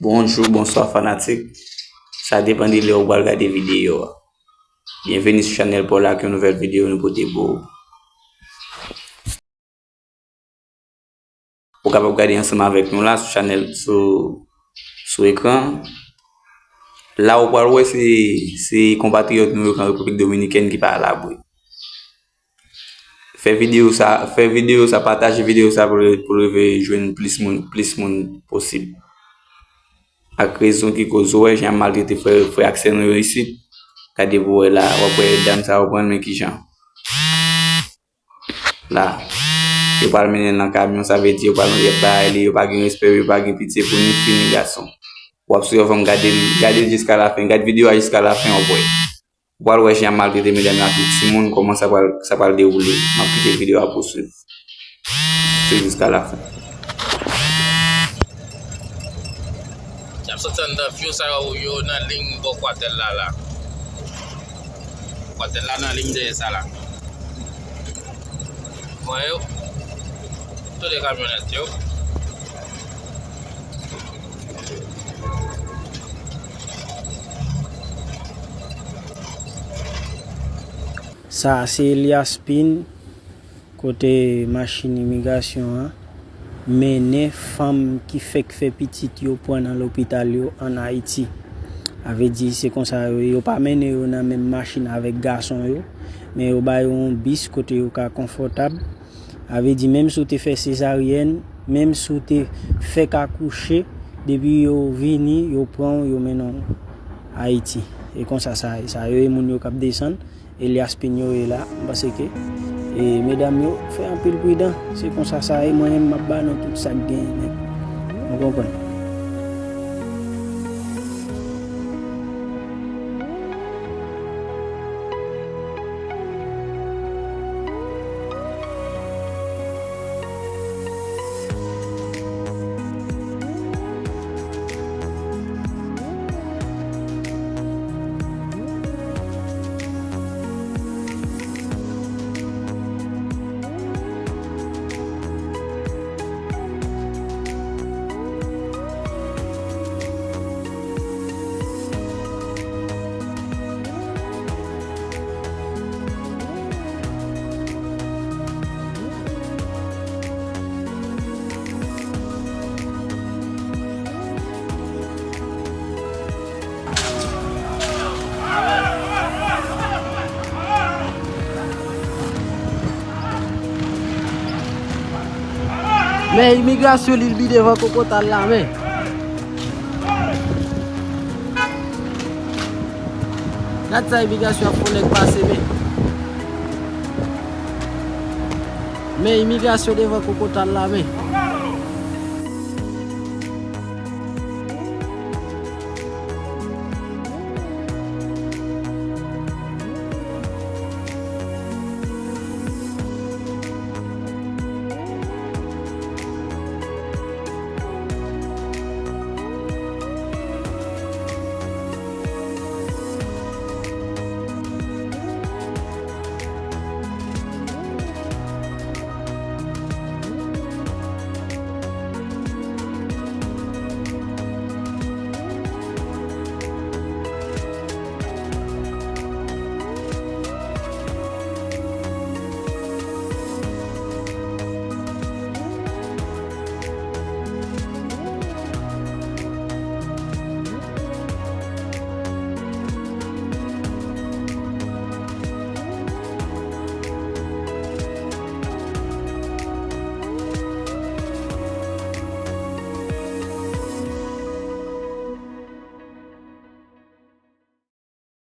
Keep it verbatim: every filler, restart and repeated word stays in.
Bonjou, bonswa fanatik. Sa depann de lè ou pral gade videyo a. Byenveni sou chanèl pa w la ak yon nouvèl videyo nou pote pou ou. Ou kapab gade ansanm avèk nou la sou chanèl, sou, sou ekran. La ou pral wè se, se konpatriyòt nou yo k an Repiblik Dominikèn ki pa alabri. Fè videyo sa, fè videyo sa, pataje videyo sa pou, pou rive jwenn plis moun, plis moun posib. Ak rezon ki koz ou wè jan y ap maltrete frè, frè ak sè nou yo isit. Gade pou wè la, w ap wè dam sa yo pran l, men kijan. La, yo pral mennen l nan kamyon, sa vle di yo pral, y ap bay li, yo pa gen respè, yo pa gen pitye pou ni fi ni gason. W ap swiv avè m, gade l, gade l jiska lafen, gade videyo a jiska lafen, w ap wè. Ou pral wè jan y ap maltrete medam yo ak tout timoun, kòman sa pral, sa pral dewoule. M ap kite videyo a pou w swiv. Swiv jiska lafen. Y ap soti anndan fyou sa yo, yo nan liy bò kwatèl la, la. Kwatèl la nan liy dèyè sa la. Wè yo. Tout de kamyonèt yo. Sa a se Elias Pin, kote machin imigrasyon an mennen fanm ki fèk fè pitit yo pran nan lopital yo ann Ayiti. A vle di, se konsa yo ye. Yo pa mennen yo nan menm machin avèk gason yo, men yo ba yo yon bis kote yo ka konfòtab. A vle di, menm si w te fè sezaryèn, menm si w te fèk akouche, depi yo vini, yo pran w, yo mennen w Ayiti. E konsa sa ye. Sa yo e moun yo k ap desann. Elias Pin yo ye la, m panse ke, e, medam yo, fè anpil pridan. Se konsa sa ye, mwen menm m ap ba nou tout sa k genyen nèt. Nou konprann? Men imigrasyon Lil Bi devan kokotal la, men. Gad sa imigrasyon ap fè nèg pase, men. Men imigrasyon devan kokotal la, men.